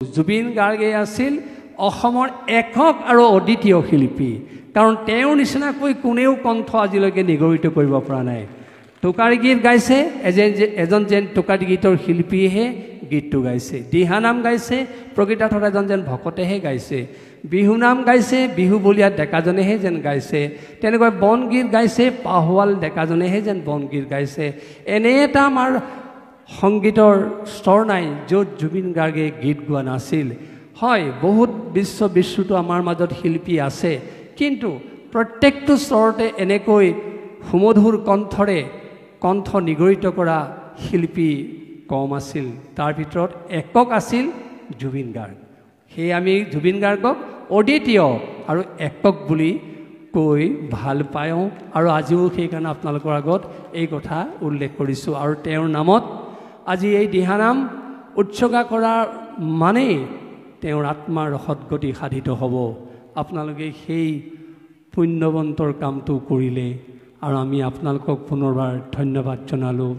জুবিন গাৰ্গে আছিল অসমৰ একক আৰু অদ্বিতীয় শিল্পী, কাৰণ তেওঁৰ নিচিনাকৈ কোনেও কণ্ঠ আজিলৈকে নিগৰিত কৰিব পৰা নাই। টোকাৰী গীত গাইছে, এজন যেন টোকাৰী গীতৰ শিল্পীয়েহে গীতটো গাইছে। দিহানাম গাইছে, প্ৰকৃতাৰ্থত এজন যেন ভকতেহে গাইছে। বিহুনাম গাইছে, বিহু বলীয়া ডেকাজনেহে যেন গাইছে। তেনেকৈ বনগীত গাইছে, পাহোৱাল ডেকাজনেহে যেন বনগীত গাইছে। এনে এটা আমাৰ সংগীতৰ স্তৰ নাই য'ত জুবিন গাৰ্গে গীত গোৱা নাছিল। হয়, বহুত বিশ্ববিশ্ৰুত আমাৰ মাজত শিল্পী আছে, কিন্তু প্ৰত্যেকটো স্তৰতে এনেকৈ সুমধুৰ কণ্ঠৰে কণ্ঠ নিগৰিত কৰা শিল্পী কম আছিল। তাৰ ভিতৰত একক আছিল জুবিন গাৰ্গ। সেয়ে আমি জুবিন গাৰ্গক অদ্বিতীয় আৰু একক বুলি কৈ ভাল পাওঁ আৰু আজিও সেইকাৰণে আপোনালোকৰ আগত এই কথা উল্লেখ কৰিছোঁ। আৰু তেওঁৰ নামত আজি এই দিহানাম উৎসৰ্গা কৰাৰ মানেই তেওঁৰ আত্মাৰ সদ্গতি সাধিত হ'ব। আপোনালোকে সেই পুণ্যৱন্তৰ কামটো কৰিলে আৰু আমি আপোনালোকক পুনৰবাৰ ধন্যবাদ জনালোঁ।